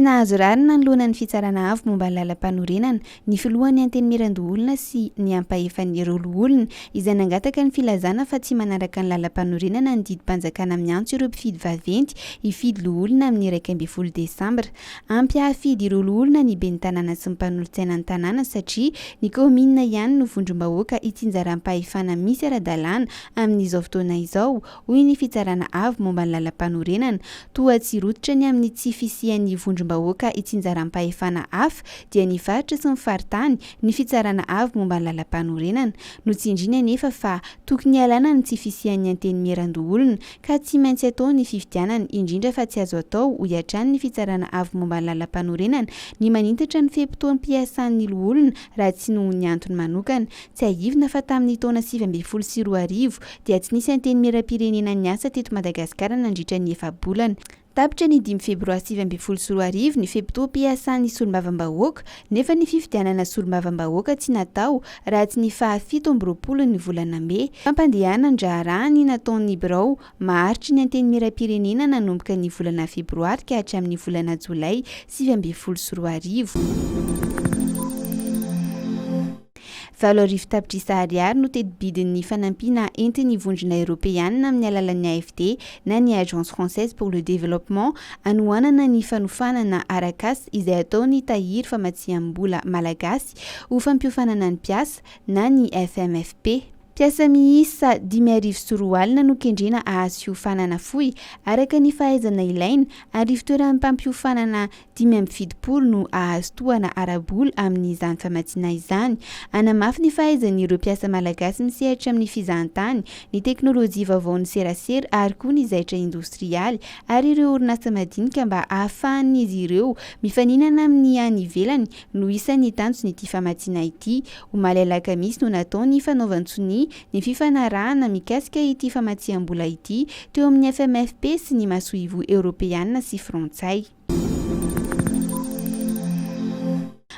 Tsy nahazo rariny nanoloana ny Fitsarana Avo momba ny Lalampanorenana ny filohan'ny Antenimierandoholona sy ny ampahefan'ireo loholona izay nangataka ny filazana fa tsy manaraka ny lalampanorenana ny didim-panjakana miantso ireo mpifidy vaventy hifidy loholona amin'ny 11 desambra. Ampy hahafidy ireo loholona ny ben'ny tanàna sy ny mpanolotsaina ny tanàna satria ny kaominina ihany no vondrom-bahoaka itsinjaram-pahefana misy ara-dalàna amin'izao fotoana izao hoy ny Fitsarana Avo momba ny Lalampanorenana, toa tsy rototra ny amin'ny tsy fisian'ny vondrom-bahoaka itsinjaram-pahefana hafa dia ny faritra sy ny faritany ny Fitsarana Avo momba ny Lalampanorenana. Notsindriany anefa fa tokony hialana ny tsy fisian'ny Antenimierandoholona ka tsy maintsy atao ny fifidianana, indrindra fa tsy azo atao, hoy hatrany ny Fitsarana Avo momba ny Lalampanorenana, ny manitatra ny fe-potoam-piasan'ny loholona raha tsy noho ny antony manokana. Tsiahivina fa tamin'ny taona 2019 dia tsy nisy Antenimierampirenena niasa teto Madagasikara nandritra ny efa-bolana. Tapitra ny dimy febroary 2019 ny fe-potoam-piasan'ny solombavambahoaka nefa ny fifidianana solombavambahoaka tsy natao raha tsy ny faha 27 ny volana mey. Fampandehanan-draharaha ny nataon'ny birao maharitry ny Antenimierampirenena nanomboka ny volana febroary ka hatramin'ny volana jolay 2019. 8000 tapitrisa ariary no teti-bidin'ny fanampiana entin'ny Vondrona Eoropeanina amin'ny alalan'ny AFD na ny Agence Française pour le Développement hanohanana ny fanofanana arak'asa izay ataon'ny Tahiry famatsiam-bola malagasy ho fampiofanana ny mpiasa na ny FMFP. Mpiasa miisa 2005 no kendrena hahazo fiofanana fohy araka ny fahaizana ilaina ary ivontoeram-pampiofanana 75 no hahazo tohana ara-bola amin'izany famatsiana izany. Hanamafy ny fahaizan'ireo mpiasa malagasy misehatra amin'ny fizahantany, ny teknolojia vaovaon'ny serasera ary koa ny zaitra indostrialy ary ireo orinasa madinika mba hahafahan'izy ireo mifaninana amin'ny any ivelany no isan'ny tanjon'ity famatsiana ity. Omaly alakamisy no natao ny fanaovan-tsonia ny fifanarahana mikasika ity famatsiam-bola ity teo amin'ny FMFP sy ny masoivoho eoropeanina sy frantsay.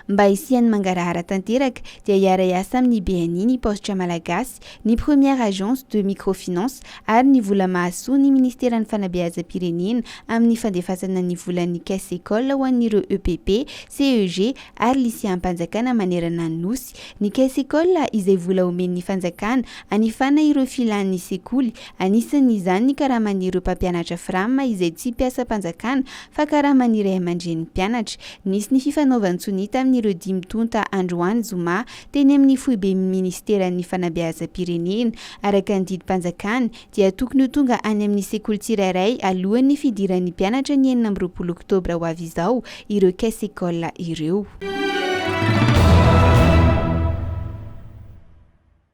Mba hisian'ny mangarahara tanteraka dia hiara-hiasa amin'ny BNI ny Paositra Malagasy, ny Première Agence de Microfinance ary ny Vola Mahasoa ny Ministeran'ny Fanabeazam-pirenena amin'ny fandefasana ny volan'ny Caisse École ho an'ireo EPP, CEG ary liseam-panjakana manerana ny Nosy. Ny Caisse École izay vola omen'ny fanjakana hanefana ireo filan'ny sekoly, anisan'izany ny karaman'ireo mpampianatra Fram izay tsy mpiasam-panjakana fa karaman'ny ray aman-drenin'ny mpianatra. Nisy ny fifanaovan-tsonia tamin'ireo dimy tonta androany zoma teny amin'ny foiben'ny minisiteran'ny fanabeazam-pirenena. Araka ny didim-panjakana dia tokony ho tonga any amin'ny sekoly tsirairay alohan'ny fidiran'ny mpianatra ny 26 oktobra ho avy izao ireo caisse école ireo.